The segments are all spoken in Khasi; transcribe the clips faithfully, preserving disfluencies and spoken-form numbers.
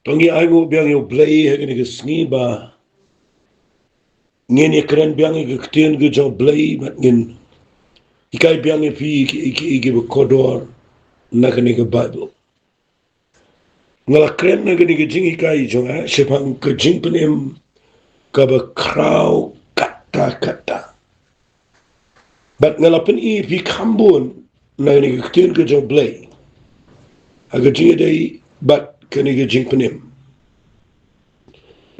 To ngi ainguh biang ïa U Blei ha kane ka sngi ba ngin ïakren biang ïa ka ktien ka jong U Blei, bad ngin hikai biang ïa phi ïa ki, ïa ki, ïa ki ba kordor na kane ka Baibl. Nga la kren na kane ka jinghikai jong nga shaphang ka jingpynim kaba khraw katta katta. Bad nga la pyni ïa phi kham bun na kane ka ktien ka jong U Blei ha ka jingïadei bad kane ka jingpynim.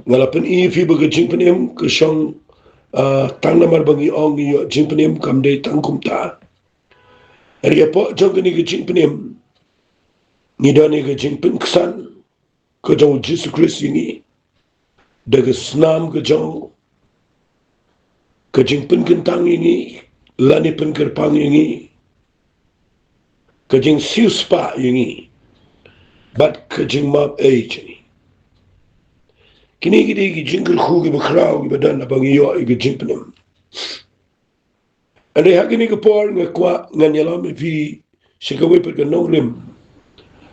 Nga la pyni ïa phi ba ka jingpynim ka shong, ah, tang namar ba ngi ong ngi ïoh jingpynim, kam dei tang kumta. Hynrei hapoh jong kane ka jingpynim ngi don ïa ka jingpynksan ka jong U Jisu Khrist ïa ngi da ka snam ka jong u, ka jingpynkyntang ïa ngi lane pynkyrpang ïa ngi, ka jingsiewspah ïa ngi, bad ka jingmap ei jong ngi. Kine ki dei ki jingkyrkhu kiba khraw kiba don haba ngi ïoh ïa ka jingpynim. Hynrei ha kane ka por nga kwah ngan ïalam ïa phi sha kawei pat ka nongrim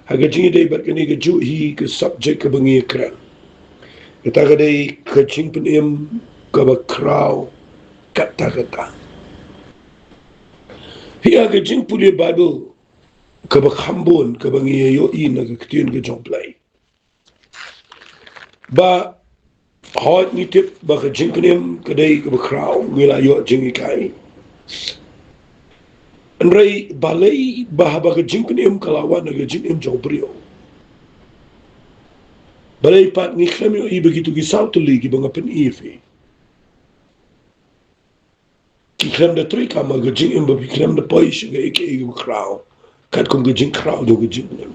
ha ka jingïadei bad kane kajuh hi ka subject kaba ngi ïakren. Kata ka dei ka jingpynim kaba khraw katta katta. Phi, ha ka jingpule Baibl kaba kham bun kaba ngi ïa ïohi na ka ktien ka jong U Blei, ba hooid ngi tip ba ka jingpynim ka dei kaba khraw, ngi la ïoh jinghikai. Hynrei balei ba haba ka jingpynim ka la wan na ka jingim jong u briew, balei pat ngi khlem ïohi ba kito ki saw tylli kiba nga pyni ïa phi ki khlem da treikam ha ka jingim, ba phi khlem da poi sha kaei kaei kaba khraw katkum ka jingkhraw jong ka jingpynim?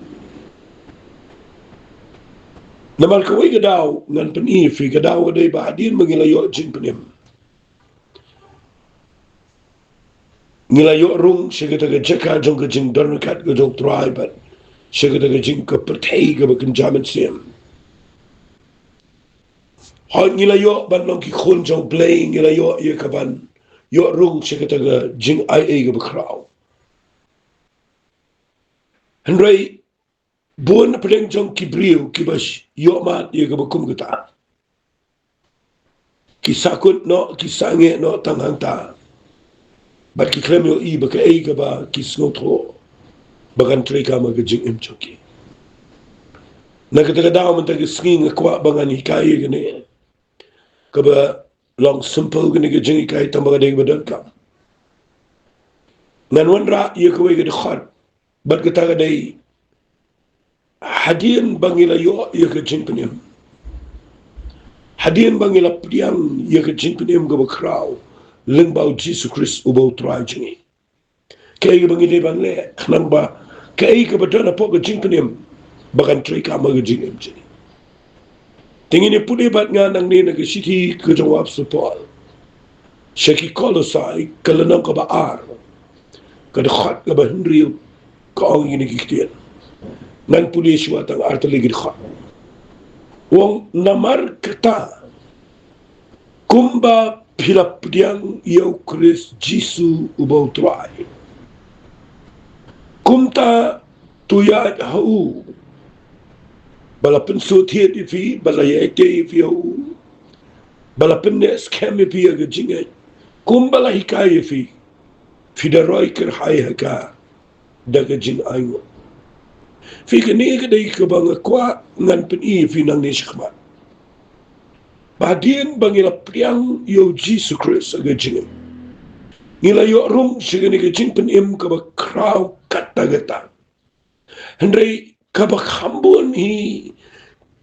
Namar kawei ka daw ngan pyni ïa phi, ka daw ka dei ba hadien ba ngi la ïoh jingpynim, ngi la ïoh rung sha kata ka jaka jong ka jingdon ryngkat ka jong U Trai bad sha kata ka jing, ka pyrthei kaba kynja mynsiem. Hooid ngi la ïoh ban long ki khun jong U Blei, ngi la ïoh ïa ka ban ïoh rung sha kata ka jingai ei kaba khraw. Hynrei bun na pdeng jong ki briew kiba sh-, ïoh mad ïa kaba kum kata, ki sahkut noh, ki sangeh noh tang hangta, bad ki khlem ïohi ba kaei kaba ki sngewthuh ba kan treikam ha ka jingim jong ki. Na kata ka daw mynta ka sngi nga kwah ba ngan hikai ïa kane kaba long simple kane ka jinghikai, tang ba ka dei kaba donkam. Ngan wanrah ïa kawei ka dkhot, bad kata ka dei, hadien ba ngi la ïoh ïa ka jingpynim, hadien ba ngi la pdiang ïa ka jingpynim kaba khraw lyngba U Jisu Khrist uba U Trai jong ngi, kaei kaba ngi dei ban leh, khnang ba kaei kaba don hapoh ka jingpynim ba kan treikam ha ka jingim jong ngi? Te ngin ïa pule bad nga nangne na ka shithi ka jong u Apostol Paul sha ki Kolosai, ka lynnong kaba ar, ka dkhot kaba hynriew, ka ong ïa kine ki ktien. Ngan pule shuwa tang artylli ki dkhot. U ong, namar kata, kumba phi la pdiang ïa U Khrist Jisu uba U Trai, kumta to ïaid ha u, ba la pynsngewthied ïa phi, ba la ïaid ïa phi ha u, ba la pynneh skhem ïa phi ha ka jingngeit, kumba la hikai ïa phi, phi da roi kyrhai ha ka da ka jingainguh. Phi, kane ka dei kaba nga kwah ngan pyni ïa phi nangne shakhmat, ba hadien ba ngi la pdiang ïa U Jisu Khrist ha ka jingim, ngi la ïoh rung sha kane ka jingpynim kaba khraw katta katta. Hynrei kaba kham bun hi,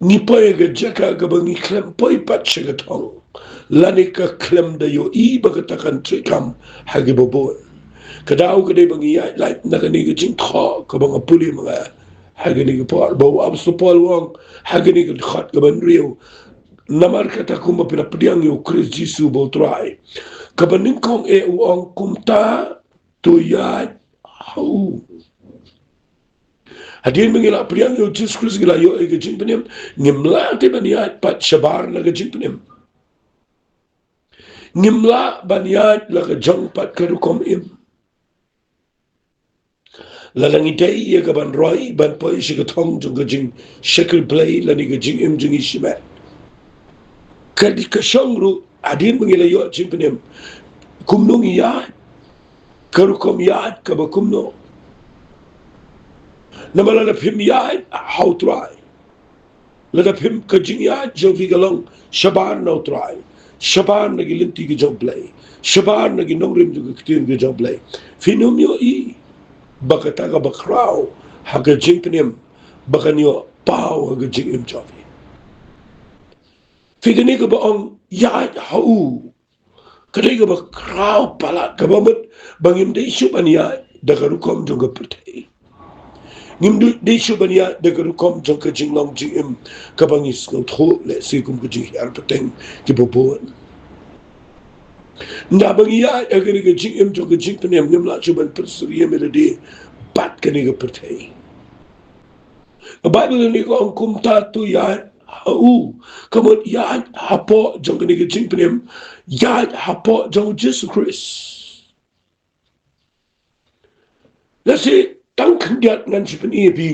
ngi poi ha ka jaka kaba ngi khlem poi pat sha ka thong, lane ka khlem da ïohi ba kata kan treikam ha kiba bun. Ka daw ka dei ba ngi ïaid lait na kane ka jingthoh kaba nga pule ma nga ha kane ka por, ba u Apostol Paul u ong ha kane ka dkhot kaba hynriew, namar kata kumba phi la pdiang ïa U Khrist Jisu uba U Trai, kaba nyngkong eh u ong, kumta to ïaid ha u. Hadien ba ngi la pdiang ïa U Jisu Khrist, ngi la ïoh ïa ka jingpynim, ngim lah te ban ïaid pat shabar na ka jingpynim. Ngim lah ban ïaid la ka jong pat ka rukom im. Lada ngi dei ïa ka ban roi, ban poi sha ka thong jong ka jingshakri Blei lane ka jingim jong ngi shimet, ka dei ka shong ruh hadien ba ngi la ïoh jingpynim. Kumno ngi ïaid? Ka rukom ïaid kaba kumno? Namar lada phim ïaid ha U Trai, lada phim, ka jingïaid jong phi ka long shabar na U Trai, shabar na ki lynti ki jong U Blei, shabar na ki nongrim jong ka ktien ka jong U Blei, phin ym ïohi ba kata kaba khraw ha ka jingpynim ba kan ïoh paw ha ka jingim jong phi. Phi, kane kaba ong ïaid ha u, ka dei kaba khraw palat, kaba mut ba ngim dei shuh ban ïaid da ka rukom jong ka pyrthei. Ngim dei, dei shuh ban ïaid da ka rukom jong ka jinglong jingim kaba ngi sngewthuh lehse kum ka jinghiar pateng kiba bun. Ynda ba ngi ïaid ha kane ka jingim jong ka jingpynim, ngim lah shuh ban pynsyriem ïa lade bad kane ka pyrthei. Ka Baibl kane ka ong kumta to ïaid ha u. Ka mut ïaid hapoh jong kane ka jingpynim, ïaid hapoh jong U Jisu Khrist. Lehse tang khyndiat ngan sa pyni ïa phi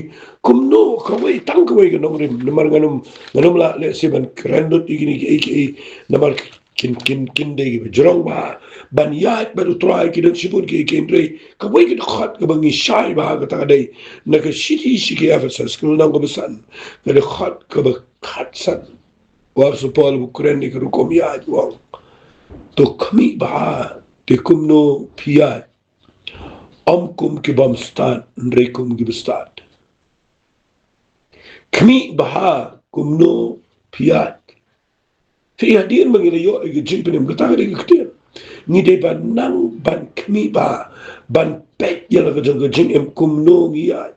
kumno kawei, tang kawei ka nongrim, namar ngan ym, ngan ym lah lehse ban kren lut ïa kine kiei kiei, namar kin, kin, kin dei kiba jrong bha ban ïaid bad U Trai, ki don shibun kiei kiei, hynrei kawei ka dkhot kaba ngi shai bha, kata ka dei na ka shithi sha ki Ephesus, ka lynnong kaba san, ka dkhot kaba khatsan. U Apostol Paul u kren ïa ka rukom ïaid, u ong, to khmih bha te kumno phi ïaid, ym kum ki bym stad, hynrei kum kiba stad. Khmih bha kumno phi ïaid. Phi, hadien ba ngi la ïoh ïa ka jingpynim, kata ka dei ka ktien, ngi dei ban nang ban khmih bha, ban peit ïa la ka jong ka jingim kumno ngi ïaid.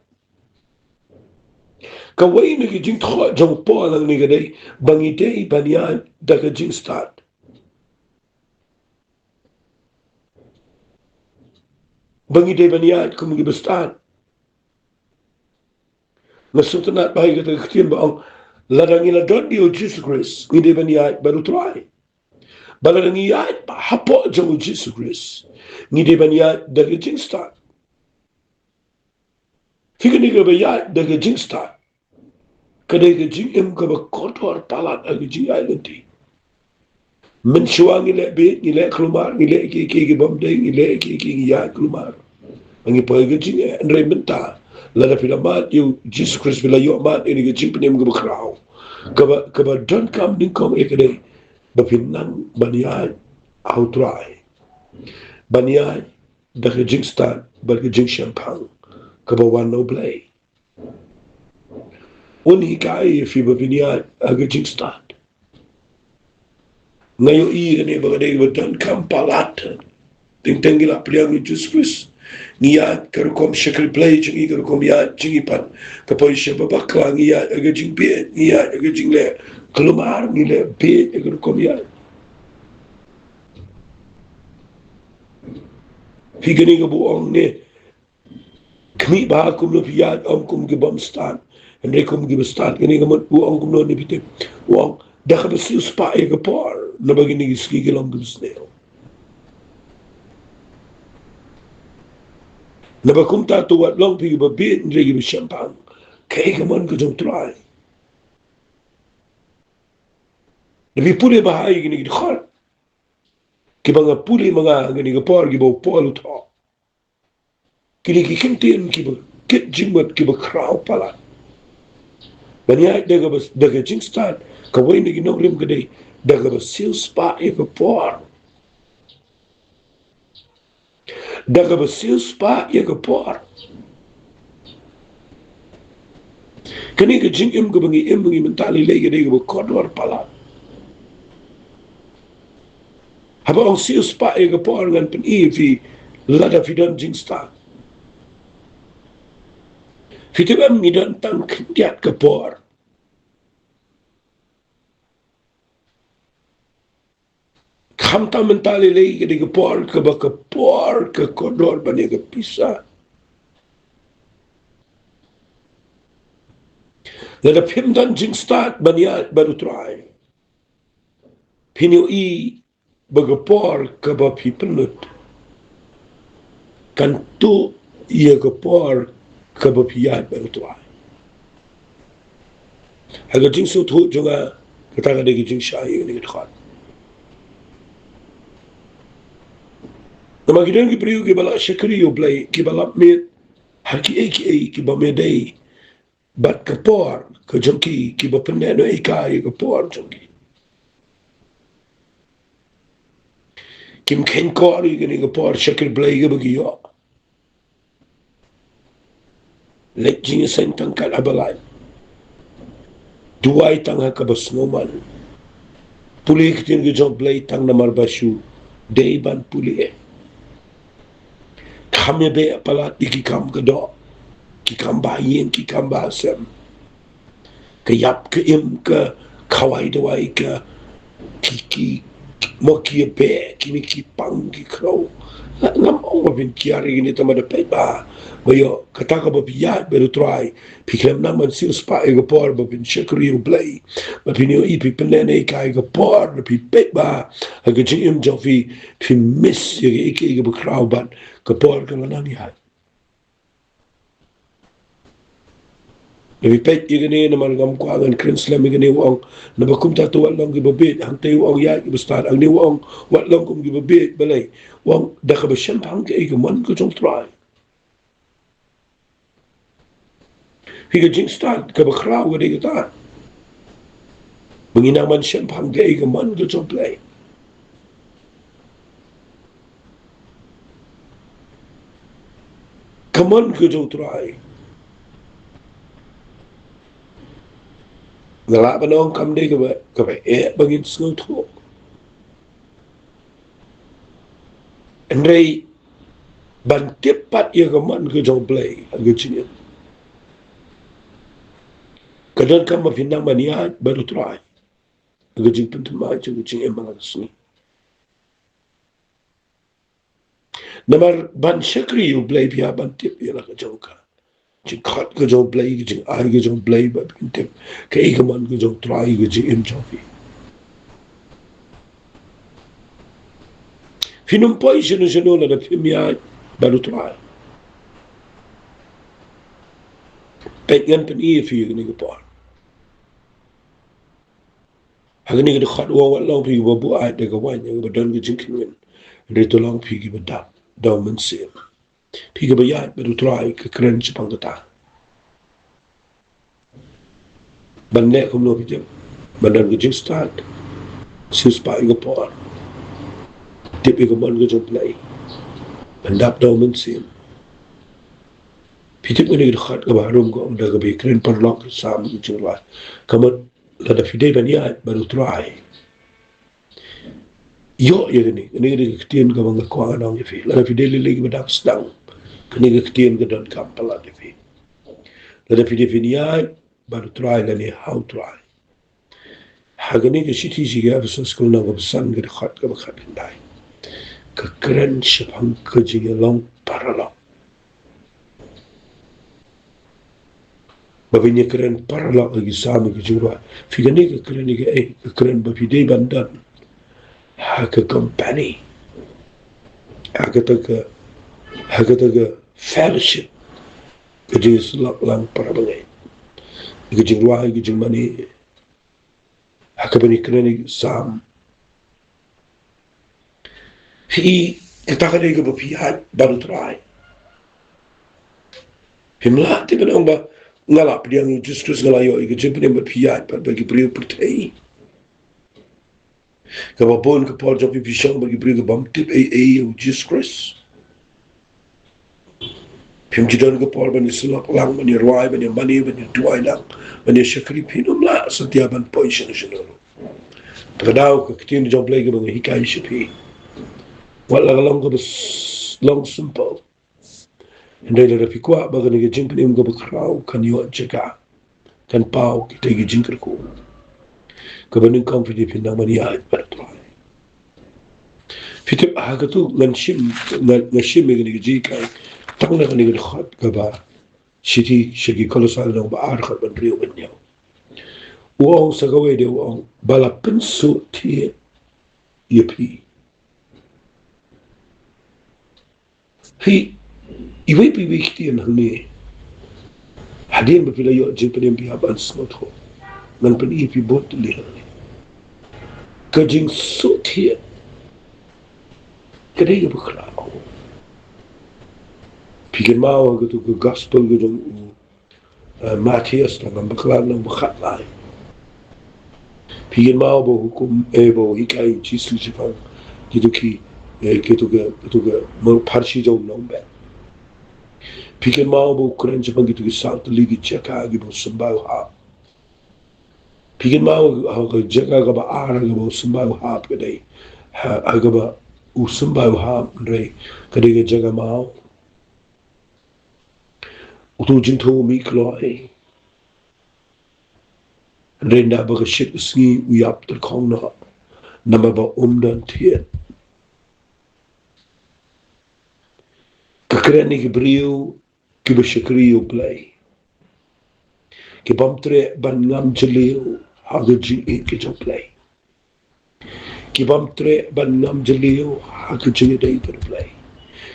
Kawei na ki jingthoh jong u Paul hangne ka dei ba ngi dei ban ïaid da ka jingstad. Ba ngi dei ban ïaid kum kiba stad. Nga sngewtynnat bha ïa kata ka ktien ba ong, lada ngi la don ïa U Jisu Khrist, ngi dei ban ïaid bad U Trai. Ba lada ngi ïaid hapoh jong U Jisu Khrist, ngi dei ban ïaid da ka jingstad. Phi, kane kaba ïaid da ka jingstad, ka dei ka jingim kaba kordor palat ha ka jingïaid lynti. Mynshuwa ngi leh bieit, ngi leh kulmar, ngi leh kiei kiei ki bym dei, ngi leh kiei kiei, ngi ïaid kulmar. Ngi poi ha ka jingeh, hynrei mynta lada phi la mad ïa U Jisu Khrist, phi la ïoh mad ïa kane ka jingpynim kaba khraw, kaba, kaba donkam nyngkong eh ka dei ba phin nang ban ïaid ha U Trai, ban ïaid da ka jingstad bad ka jingshemphang kaba wan na U Blei. Un hikai ïa phi ba phin ïaid ha ka jingstad. Nga ïohi kane ba ka dei kaba donkam palat. Teng teng ngi la pdiang ïa U Jisu Khrist, ngi ïaid ka rukom shakri Blei jong ngi, ka rukom ïaid jong ngi pat ka poi sha ba bakla, ngi ïaid ha ka jingbieit, ngi ïaid ha ka jingleh kulmar, ngi leh bieit ha ka rukom ïaid. Phi, kane kaba u ong ne, khmih bha kumno phi ïaid, ym kum ki bym stad, hynrei kum kiba stad. Kane ka mut u ong kumno ne, phi tip? U ong da kaba siewspah ïa ka por, naba kine ki sngi ki long kiba sniew. Naba kumta to wat long phi kiba bieit, hynrei kiba shemphang. Kaei ka mon ka jong U Trai? Lada phi pule bha ïa kine ki dkhot kiba nga pule ma nga ha kane ka por, kiba u Paul u thoh, kine ki kyntien kiba kit jingmut, kiba khraw palat. Ban ïaid da kaba, da ka jingstad, kawei na ki nongrim ka dei da kaba siewspah ïa ka por. Da kaba siewspah ïa ka por. Kane ka jingim kaba ngi im, ba ngi mynta lei lei, ka dei kaba kordor palat. Haba ong siewspah ïa ka por, ngan pyni ïa phi lada phi don jingstad. Phi tip em, ngi don tang khyndiat ka por. Khamtam mynta lei lei ka dei ka por kaba, ka por ka kordor ban ïa ka pisa. Lada phim don jingstad ban ïaid bad U Trai, phin ïohi ba ka por kaba phi pynlut kan tuh ïa ka por kaba phi ïaid bad U Trai. Ha ka jingsngewthuh jong nga, kata ka dei ka jingshai ïa kane ka dkhot. Namar ki don ki briew kiba la shakri ïa U Blei, kiba la mih ha kiei kiei kiba me dei bad ka por ka jong ki, kiba pyneh noh ïa ka, ïa ka por jong ki. Kim kheiñ kor ïa kane ka por shakri Blei kaba ki ïoh. Leit jingïaseng tang kat haba lait. Duwai tang ha kaba sngewman. Pule ktien ka jong U Blei tang namar ba shu dei ban pule. Kam ïa beh palat ïa ki kam ka doh, ki kam ba ïing, ki kam ba sem. Ka ïap ka im, ka khawai dawai, ka ki, ki, ki, mo ki ïa beh, kine ki pang ki khraw. Nga, ngam ong ba phin kiar ïa kine, tangba da peit ba, ba ïoh kata kaba phi ïaid bad U Trai, phi khlem nang ban siew spah ïa ka por ba phin shakri ïa U Blei, ba phin ïohi, phi pyneh noh ïa ka, ïa ka por, da phi peit ba ha ka jingim jong phi, phi miss ïa ka, ïa ka, ïa kaba khraw bad ka por ka la nang ïaid. Ngi peit ïa kane namar ngam kwah ngan kren slem ïa kane, u ong. Naba kumta to wat long kiba bieit, hangta u ong ïaid kiba stad, hangne u ong wat long kum kiba bieit, balei? U ong da kaba shemphang kaei ka mon ka jong U Trai. Hi ka jingstad kaba khraw ka dei kata. Ba ngin nang ban shemphang kaei ka mon ka jong U Blei. Ka mon ka jong U Trai. Nga lah ban ong kam dei kaba, kaba eh ba ngin sngewthuh. Hynrei ban tip pat ïa ka mon ka jong U Blei ha ka jingim, ka donkam ba phin nang ban ïaid bad U Trai ha ka jingpynthymmai jong ka jingim ha la ka sngi. Namar ban shakri ïa U Blei phi hap ban tip ïa la ka jong ka jingkhot ka jong U Blei, ka jingai ka jong U Blei, ba phin tip kaei ka mon ka jong U Trai ka jingim jong phi. Phin ym poi shano shano lada phim ïaid bad U Trai. Peit, ngan pyni ïa phi ïa kane ka por. Ha kane ka dkhot u ong wat long phi kiba buaid da ka waiñ, ïa kaba don ka jingkynwin. Hynrei to long phi kiba dap da U Mynsiem. Phi kiba ïaid bad U Trai, ka kren shaphang kata. Ban leh kumno phi tip? Ban don ka jingstad, siew spah ïa ka por, tip ïa ka mon ka jong U Blei, ban dap da U Mynsiem. Phi tip kane ka dkhot kaba harum ka ong, da kaba ïakren paralok, ka Salm, ka jingrwai. Ka mut lada phi dei ban ïaid bad U Trai, ïoh ïa kane, kane ka dei ka ktien kaba nga kwah ngan ong ïa phi. Lada phi dei lei lei kiba dap sdang, kane ka ktien ka donkam palat ïa phi. Lada phi dei phin ïaid bad U Trai lane ha U Trai. Ha kane ka shithi sha ki Ephesos, ka lynnong kaba san, ka dkhot kaba khatkhyndai, ka kren shaphang ka jingïalong paralok. Ba phin ïakren paralok ha ki Salm, ha ki jingrwai. Phi, kane ka kren ïa kaei? Ka kren ba phi dei ban don ha ka company, ha kata ka, ha kata ka fellowship, ka jingïasyllok lang para bangeit, ka jingrwai, ka jingmane, ha kaba ngi kren ïa ki Salm. Phi, kata ka dei kaba phi ïaid bad U Trai. Phim lah tip ban ong ba nga la pdiang ïa U Jisu Khrist, nga la ïoh ïa ka jingpynim, bad phi ïaid bad, bad ki briew pyrthei. Kaba bun ka por jong phi phi shong bad ki briew ki bym tip ei ei ïa U Jisu Khrist. Phim ju don ka por ban ïasyllok lang, ban ïarwai, ban ïamane, ban ïaduwai lang, ban ïashakri. Phim lah satia ban poi shano shano ruh. Te ka daw, ka ktien jong U Blei kaba nga hikai sha phi, wat la ka long kaba s-, long simple, hynrei lada phi kwah ba kane ka jingpynim kaba khraw kan ïoh jaka, kan paw kita ki jingkyrkhu, kaba nyngkong phi dei phin nang ban ïaid bad U Trai. Phi tip, ha katu ngan shim, nga, nga shim ïa kane ka jinghikai tang na kane ka dkhot kaba shithi sha ki Kolossai, lynnong ba ar, dkhot ba hynriew bad hynñiew. U ong sa kawei de, u ong ba la pynsuhthied ïa phi. Hi, Iwei pa iwei i ktien hangne, hadien ba phi la ïoh jingpynim, phi hap ban sngewthuh. Ngan pyni ïa phi bun tylli hangne. Ka jingsngewthiat ka dei kaba khraw. Phi kynmaw ha katu ka gospel ka jong u, eh, Mathaios, tang ngam bakla, lynnong ba khatlai. Phi kynmaw ba hukum, eh, ba u hikai u Jisu shaphang kitu ki, eh, kitu ka, kitu ka, ma, pharshi jong u nongbet. Phi kynmaw ba u kren shaphang kitu ki saw tylli ki jaka kiba u symbai u hap. Phi kynmaw ha ka jaka kaba ar kaba u symbai u hap ka dei, ha, ha kaba u symbai u hap, hynrei ka dei ka jaka maw. Utu u jingthung u mih kloi. Hynrei naba ka shit ka sngi u ïap tyrkhong noh, namar ba um don thied. Ka kren ïa ki briew kiba shakri ïa U Blei, ki bym treh ban ngam jylliew ha ka jingïeit ka jong U Blei. Ki bym treh ban ngam jylliew ha ka jingïadei bad U Blei.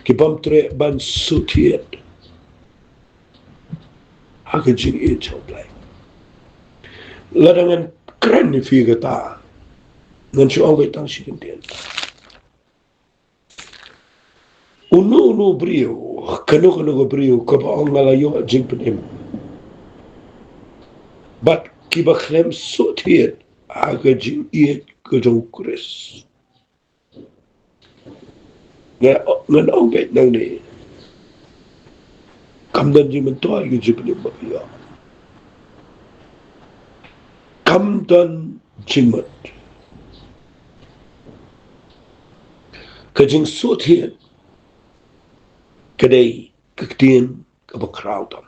Ki bym treh ban sngewthiat ha ka jingïeit jong U Blei. Lada ngan kren ïa phi kata, ngan shu ong beit tang shi kyntien. Uno uno u briew, kano kano ka briew kaba ong nga la ïoh jingpynim, bad kiba khlem sngewthiat ha ka jingïeit ka jong U Khrist, ngan, ngan ong beit nangne, kam don jingmyntoi ka jingpynim ba ka ïoh. Kam don jingmut. Ka jingsngewthiat ka dei ka ktien kaba khraw tam.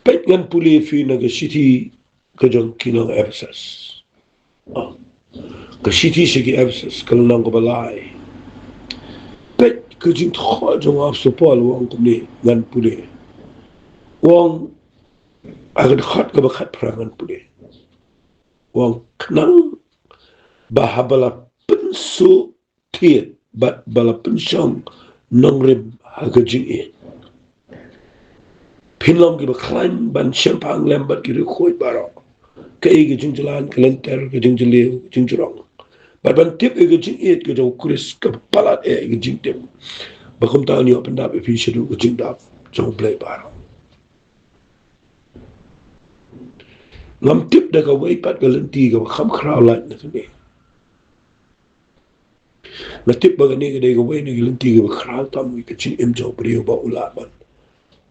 Peit, ngan pule ïa phi na ka shithi ka jong ki nong Ephesus. Oh. Ka shithi sha ki Ephesus, ka lynnong kaba lai. Peit ka jingthoh jong u apostol Paul, u ong kumne, ngan pule. U ong ha ka dkhot kaba khatphra, ngan pule. U ong, khnang ba haba la pynsngewthiat bad ba la pynshong nongrim ha ka jingïeit, phin long kiba khlaiñ ban shemphang lem bad ki riewkhuid baroh, kaei ka jingjlan, ka lynter, ka jingjylliew, ka jingjrong, bad ban tip ïa ka jingïeit ka jong U Khrist kaba palat ïa ka jingtip, ba kumta un ïoh pyndap ïa phi shaduh ka jingdap jong U Blei baroh. Ngam tip da kawei pat ka lynti kaba kham khraw lait na kane. Nga tip ba kane ka dei kawei na ki lynti kiba khraw tam ïa ka jingim jong u briew, ba u lah ban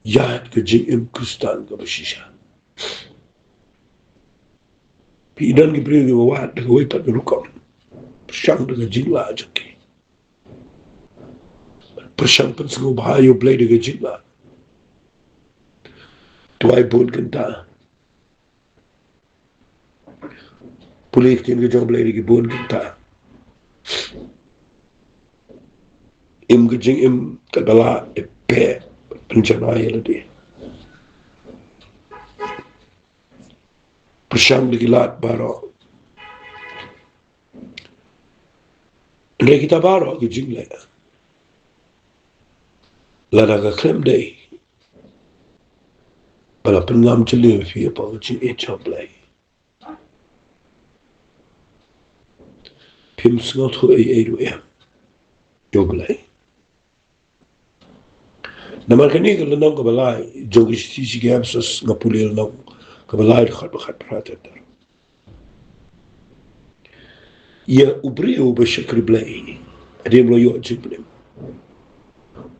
ïaid ka jingim Khristan kaba shisha. Phi, don ki briew kiba wad da kawei pat ka rukom, pyrshang da ka jinglah jong ki, pyrshang pynsngewbha ïa U Blei da ka jinglah. Duwai bun kynta, pule ïa ka ktien ka jong U Blei da ki bun kynta, im ka jingim kaba lah, eh, pynjanai ïa lade, pyrshang da ki lad baroh. Hynrei kita baroh ki jingleh, lada ka khlem dei ba la pynngam jylliew ïa phi hapoh ka jingïeit jong U Blei, phim sngewthuh ei ei ruh em ïa U Blei. Namar kane ka lynnong kaba lai jong ka shithi sha ki Ephesus, nga pule lynnong kaba lai, dkhot ba khatphra ter ter. Ïa u briew uba shakri Blei, hadien ba u la ïoh jingpynim,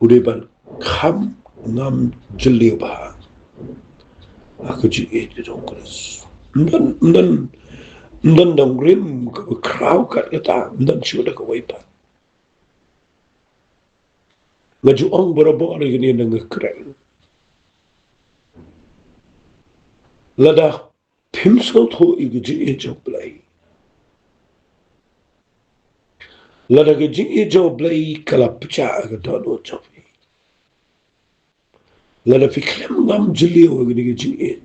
u dei ban kham ngam jylliew bha ha ka jingïeit ka jong U Khrist. Ym don, ym don, ym don nongrim kaba khraw kat kata, ym don shuh da kawei pat. Nga ju ong barabor ïa kane, nga kren, lada phim sngewthuh ïa ka jingïeit jong U Blei, lada ka jingïeit jong U Blei ka la pjah ha ka dohnud jong phi, lada phi khlem ngam jylliew ïa kane ka jingïeit,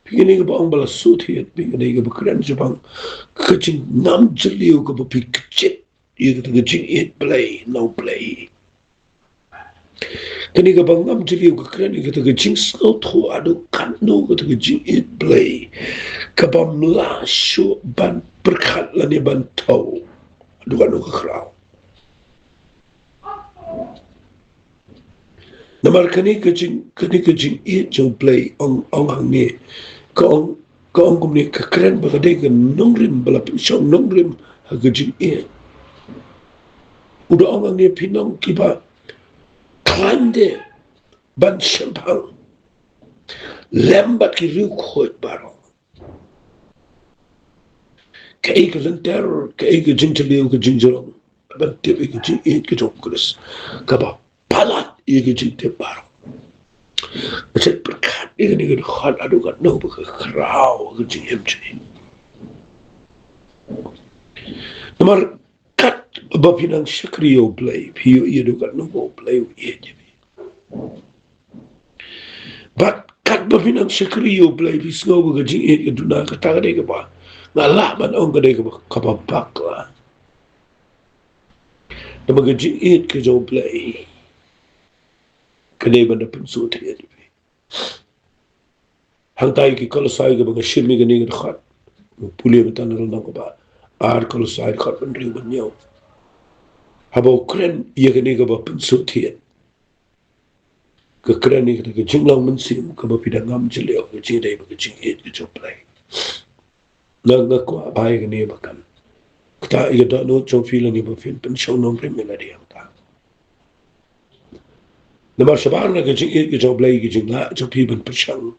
phi, kane kaba ong ba la sngewthiat, phi, kane kaba kren shaphang ka jingngam jylliew kaba phi kjit ïa kata ka jingïeit Blei na U Blei. Kane kaba ngam jylliew ka kren ïa kata ka jingsngewthuh haduh katno kata ka jingïeit Blei kaba mlah shuh ban pyrkhat lane ban thew haduh katno ka khraw. Namar kane ka jing, kane ka jingïeit jong U Blei, ong, ong hangne, ka ong, ka ong kumne, ka kren ba ka dei ka nongrim ba la pynshong nongrim ha ka jingïeit. U da ong hangne, phi long kiba khlaiñ de ban shemphang lem bad ki riewkhuid baroh. Kaei ka lynter, kaei ka jingjylliew, ka jingjrong ban tip ïa ka jingïeit ka jong U Khrist kaba palat ïa ka jingtip baroh. Nga shet pyrkhat ïa kane ka dkhot haduh katno ba ka khraw ka jingim jong ngi. Namar katba phi nang shakri ïa U Blei, phi ïohi haduh katno ba U Blei u ïeit ïa phi. Bad katba phi nang shakri ïa U Blei, phi sngew ba ka jingïeit ka duna, kata ka dei kaba nga lah ban ong ka dei kaba, kaba bakla. Namar ka jingïeit ka jong U Blei ka dei ban da pynsngewthuh ïa phi. Hangta ïa ki Kolosai kaba nga shim ïa kane ka dkhot, nga pule mynta na ka lynnong kaba ar, Kolosai dkhot hynriew, hynñiew. Haba u kren ïa kane kaba pynsngewthuh, ka kren ïa kata ka jinglong mynsiem kaba phi da ngam jylliew, ka jingdei bad ka jingïeit ka jong U Blei. Nga, nga kwah ba ïa kane ba kan, kata ïa ka dohnud jong phi lane ba phin pynshong nongrim ïa lade hangta. Namar shabar na ka jingïeit ka jong U Blei, ka jinglah jong phi ban pyrshang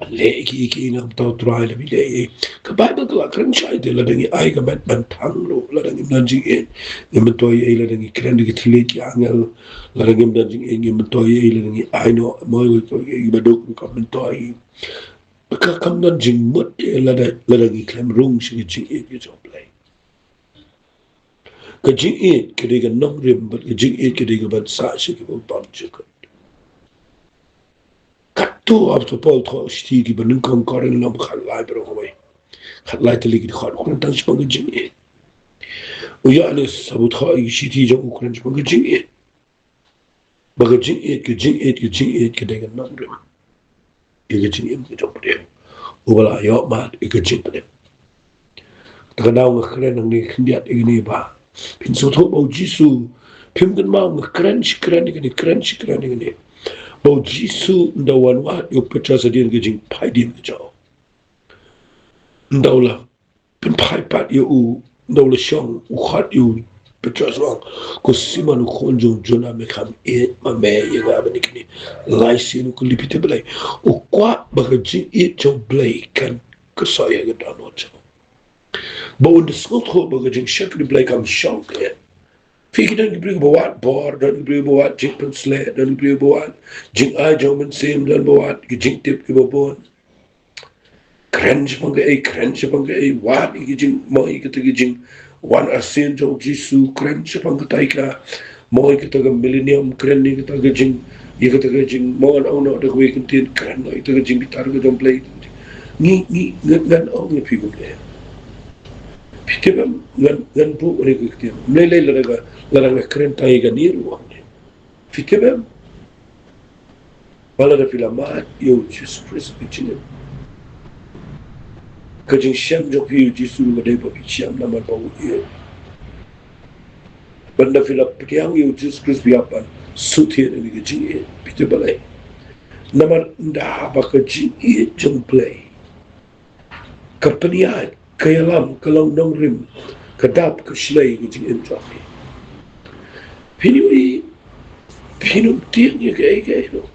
ban leh ïa ki, ïa ki, ïa ki ngam thaw Trai, lada phi leh ïa ki. Ka Baibl ka la kren shai te, lada ngi ai ka met ban thang ruh, lada ngim don jingïeit ngim myntoi ei, lada ngi kren da ki thylliej ki angel lada ngim don jingïeit, ngim myntoi ei, lada ngi ai noh mo ïa ki baduk, ngim myntoi ei. Ka, kam don jingmut ei lada, lada ngi khlem rung sha ka jingïeit ka jong U Blei. Ka jingïeit ka dei ka nongrim bad ka jingïeit ka dei ka ban sah sha kiba bymjukut. Katto Apostol Paul u thoh shithi kiba nyngkong Korinth lynnong khatlai, baroh kawei. Khatlai tylli ki dkhot, u kren tang shaphang ka jingïeit. U Ïoannis haba u thoh ïa ki shithi jong u, u kren shaphang ka jingïeit. Ba ka jingïeit, ka jingïeit, ka jingïeit ka dei ka nongrim ïa ka jingim ka jong u briew uba la ïoh mad ïa ka jingpynim. Te ka daw nga kren hangne khyndiat ïa kane ba phin sngewthuh ba U Jisu, phim kynmaw, nga kren shi kren ïa kane, kren shi kren ïa kane, ba U Jisu ynda u wan wad ïa u Petros hadien ka jingphai dien ka jong u, ynda u la pynphai pat ïa u, ynda u la shong, u khot ïa u Petros, u ong, ko Simon u khun jong u Jona, me kham ïeit ma me ïa nga ban ïa kine lai sien? U kylli, phi tip balei? U kwah ba ka jingïeit jong U Blei kan kyrsoi ha ka dohnud jong u, ba un da sngewthuh ba ka jingshakri Blei kam shong keiñ. Phi, ki don ki briew ba wad bor, don ki briew ba wad jingpynsleh, don ki briew ba wad jingai jong u Mynsiem, don ba wad ki jingtip kiba bun. Kren shaphang kaei, kren shaphang kaei, wad ïa ki jingmong, ïa kata ka jingwan arsien jong U Jisu, kren shaphang katai ka, mong ïa kata ka millennium, kren ïa kata ka jing, ïa kata ka jingmong, ong noh da kawei ka ktien, kren noh ïa kata ka jingbitar ka jong U Blei. Ngi, ngi, ngan, ngan ong ïa phi kumne. Phi tip em, ngan, ngan buh ïa ka ktien. Ym lei lei lada ka, lada nga kren tang ïa kane ruh, ong ne. Phi tip em? Ba lada phi la mad ïa U Jisu Khrist ha ka jingim, ka jingshem jong phi ïa U Jisu ka dei ba phi shem namar ba u ïeit. Bad ynda phi la pdiang ïa U Jisu Khrist, phi hap ban sngewthuh ïa ka jingïeit. Phi tip balei? Namar ynda haba ka jingïeit jong U Blei ka pynïaid, ka ïalam, ka long nongrim, ka dap, ka shlei ka jingim jong phi. Phin ïohi, phin ym tieng ïa kaei kaei ruh.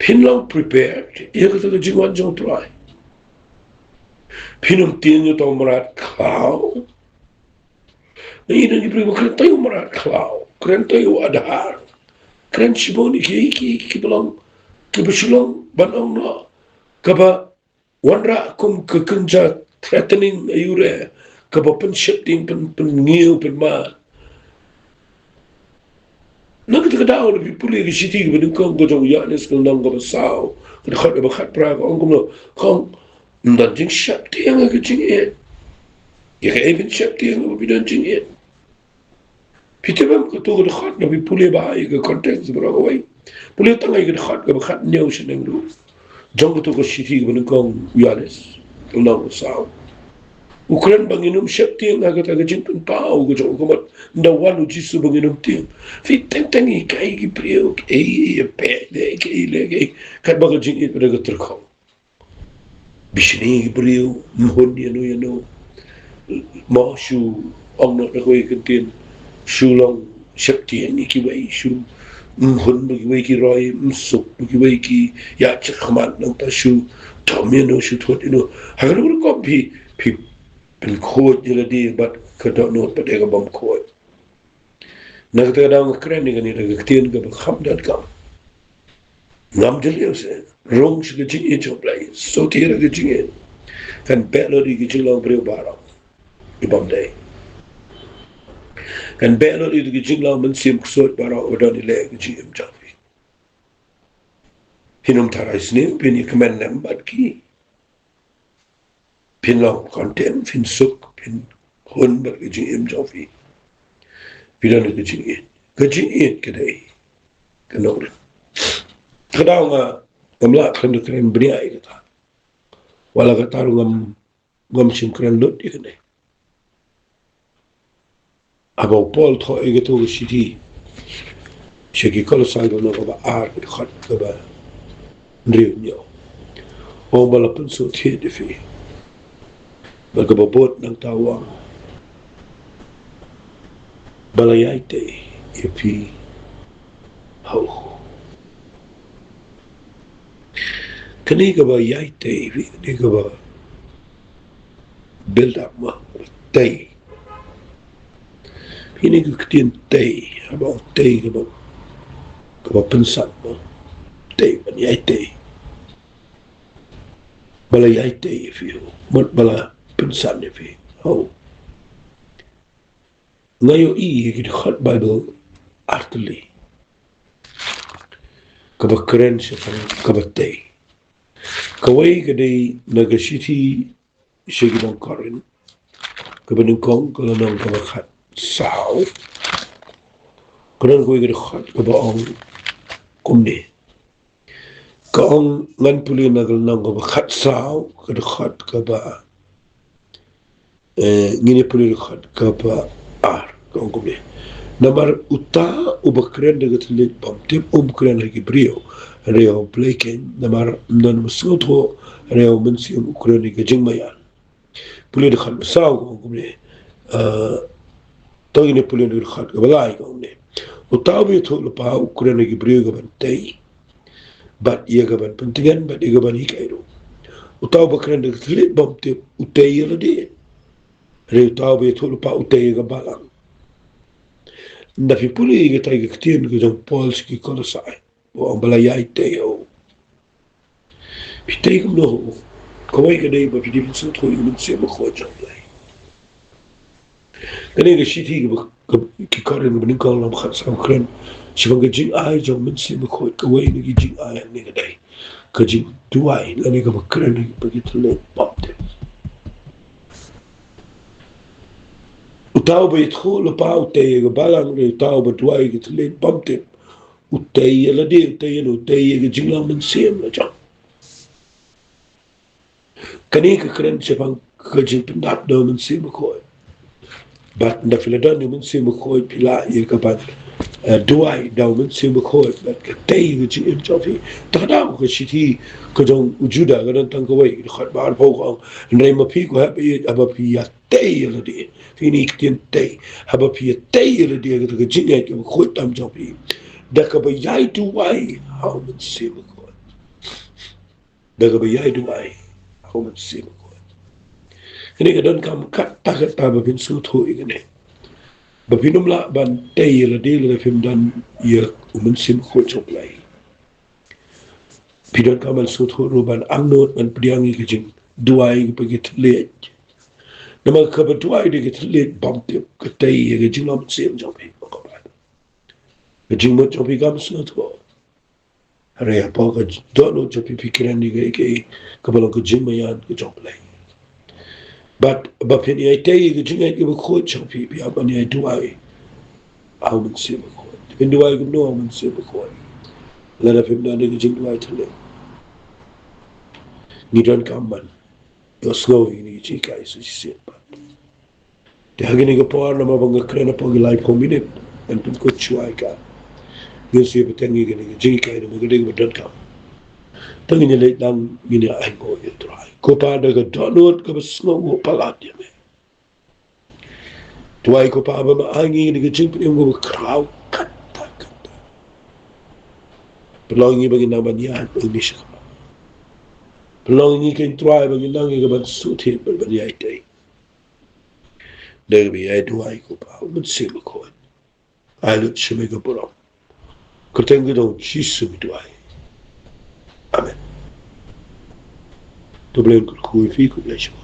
Phin long prepared ïa kata ka jingwan jong U Trai. Phin ym tieng ïa uta u mrad khlaw. Ngi don ki briew ba kren tang ïa u mrad khlaw, kren tang ïa u Adhar, kren shibun ïa ki, ki, kiba long, kiba shu long ban ong noh, kaba wanrah kum ka kynja threatening ïa u re, kaba pynsheptieng, pyn, pynngiew, pynmad. Na kata ka daw lada phi pule ka shithi kaba nyngkong ka jong u Ïoannis ka lynnong kaba saw, ka dkhot kaba khatphra, ka ong kumno? Ka ong, ym don jingsheptieng ha ka jingïeit. Ïa kaei phin sheptieng haba phi don jingïeit? Phi tip em, kato ka dkhot, lada phi pule bha ïa ka context baroh kawei, pule tang ïa ka dkhot kaba khathynñiew shaneng ruh jong kato ka shithi kaba nyngkong u Ïoannis, ka lynnong kaba saw. U kren ba ngin ym sheptieng ha kata ka jingpynpaw ka jong u, ka mut ynda wan u Jisu ba ngin ym tieng. Phi teng teng ïa kaei ki briew, kaei ïa phi leh, kaei leh, kaei, katba ka jingïeit ba da ka tyrkhong. Bishni ki briew, ym hun ïano ïano. Mo shu ong noh da kawei ka ktien, shu long sheptieng ïa kiwei, shu ym hun bad kiwei ki roi, ym suk bad kiwei ki ïakhmat, nangta shu thom ïano, shu thut ïano. Ha kano kano ka rukom phi, phi pynkhuid ïa lade bad ka dohnud bad ïa ka bymkhuid. Na kata ka daw nga kren ïa kane da ka ktien kaba kham donkam. Ngam jylliew seh, rung sha ka jingïeit jong U Blei, sngewthuh ïa ka jingïeit. Kan beh lut ïa ki jinglong briew baroh ki bym dei. Kan beh lut ïa ki jinglong mynsiem ksuid baroh ba don ïaleh ïa ka jingim jong phi. Phin ym tharai sniew, phin ïa kmen lem bad ki. Phin long content, phin suk, phin hun bad ka jingim jong phi. Phi don ka jingïeit. Ka jingïeit ka dei ka nongrim. Ka daw nga, ngam lah kren, kren bniah ïa kata. Wat la katta ruh ngam, ngam shym kren lut ïa kane. Haba u Paul u thoh ïa kato ka shithi sha ki Kolosai, ka lynnong kaba ar, ka dkhot kaba hynriew, u ong ba la pynsngewthuh ïa phi. Bad kaba bud nangta u ong ba la ïai tei ïa phi. Hau. Kane kaba ïai tei, kane kaba build up mo, tei. Kane ka ktien tei, haba ong tei kaba, kaba pynsah mo. Tei, ban ïai tei. Ba la ïai tei ïa phi, mut ba la pynsah ïa phi. Hau. Nga ïohi ïa ki dkhot Baibl artylli kaba kren shaphang kaba tei. Kawei ka dei na ka shithi sha ki nong Korinth, kaba nyngkong, ka lynnong kaba khatsaw. Ka don kawei ka dkhot kaba ong kumne. Ka ong, ngan pule na ka lynnong kaba khatsaw, ka dkhot kaba, eh, ngin ïa pule dkhot kaba ar, ka ong kumne. Namar uta uba kren da ka thylliej bymtip um kren ha ki briew, hynrei ha U Blei keiñ, namar ym don ba sngewthuh, hynrei ha U Mynsiem u kren ïa ka jingmaïan. Pule dkhot ba saw, ka ong kumne. Eh, to ngin ïa pule dkhot kaba lai, ka ong kumne. Uta uba ïathuh lypa u kren ïa ki briew ïa ka ban tei bad ïa ka ban pyntngen bad ïa ka ban hikai ruh. Uta uba kren da ka thylliej bymtip u tei ïa lade. Hynrei uta uba ïathuh lypa u tei ïa ka balang. Ynda phi pule ïa katai ka ktien ka jong u Paul sha ki Kolosai, u ong ba la ïai tei, o. Phi tei kumno? Kawei ka dei ba phi dei ban sngewthuh ïa U Mynsiem Bakhuid jong U Blei. Kane ka shithi kaba, ka, ki Korinth kaba nyngkong lynnong khatsaw kren shaphang ka jingai jong U Mynsiem Bakhuid. Kawei na ki jingai hangne ka dei ka jingduwai lane kaba kren ïa kiba ki thylliej bymtip. Uta uba ïathuh lypa u tei ïa ka balang, hynrei uta uba duwai ïa ki thylliej bymtip u tei ïa lade, u tei ïa, u tei ïa ka jinglong mynsiem la jong. Kane ka kren shaphang ka jingpyndap da U Mynsiem Bakhuid. Bad ynda phi la don ïa U Mynsiem Bakhuid phi lah ïa ka ban, eh, duwai da U Mynsiem Bakhuid bad ka tei ïa ka jingim jong phi. Te ka daw ka shithi ka jong u Juda ka don tang kawei, ka dkhot ba arphew, ka ong, hynrei ma phi ko heh baieit, haba phi ïa tei ïa lade. Phi, kane ka ktien tei. Haba phi ïa tei ïa lade, kata ka jingngeit kaba khuid tam jong phi, da kaba ïai duwai ha U Mynsiem Bakhuid. Da kaba ïai duwai ha U Mynsiem Bakhuid. Kane ka donkam katta katta ba phin sngewthuh ïa kane. Ba phin ym lah ban tei ïa lade lada phim don ïa U Mynsiem Bakhuid jong U Blei. Phi donkam ban sngewthuh ruh ban angnud, ban pdiang ïa ka jingduwai kaba ki thylliej. Namar kaba duwai da ki thylliej bymtip ka tei ïa ka jinglong mynsiem jong phi. Ka jingmut jong phi kam sngewthuh. Hynrei hapoh ka dohnud jong phi phi kren ïa ka, ïa ka, kaba long ka jingmaïan ka jong U Blei. Bad ba phin ïai tei ïa ka jingngeit kaba khuid sha phi, phi hap ban ïai duwai ha u Mynsiem Bakhuid. Phin duwai kumno ha u Mynsiem Bakhuid? Lada phim don ïa ka jingduwai thylliej, ngi donkam ban ïohsngew ïa kine ki jinghikai sa shisien pat. Te ha kine ki por, namar ba nga kren hapoh ki laiphew minit, ngan pynkut shuwa ïa ka. Ngin sa ïa bteng ïa kine ki jinghikai namar ka dei kaba donkam. Te ngin ïa leit lang, ngin ïa ainguh ïa u Trai. Ko Pa, da ka dohnud kaba sngewnguh palat ïa me. Duwai ko Pa ba me ai ngi kane ka jingpynim kaba khraw katta katta. Pynlong ïa ngi ba ngin nang ban ïaid bad me shakhmat. Pynlong ïa ngi ko Trai ba ngin nang ïa ka ban sngewthuh bad ban ïai tei. Da kaba ïai duwai ko Pa, u Mynsiem Bakhuid. Ai lut sha me ka burom. Kyrteng ka dong Jisu ngi duwai. Amen. To Blei un kyrkhu ïa phi, khublei shibun.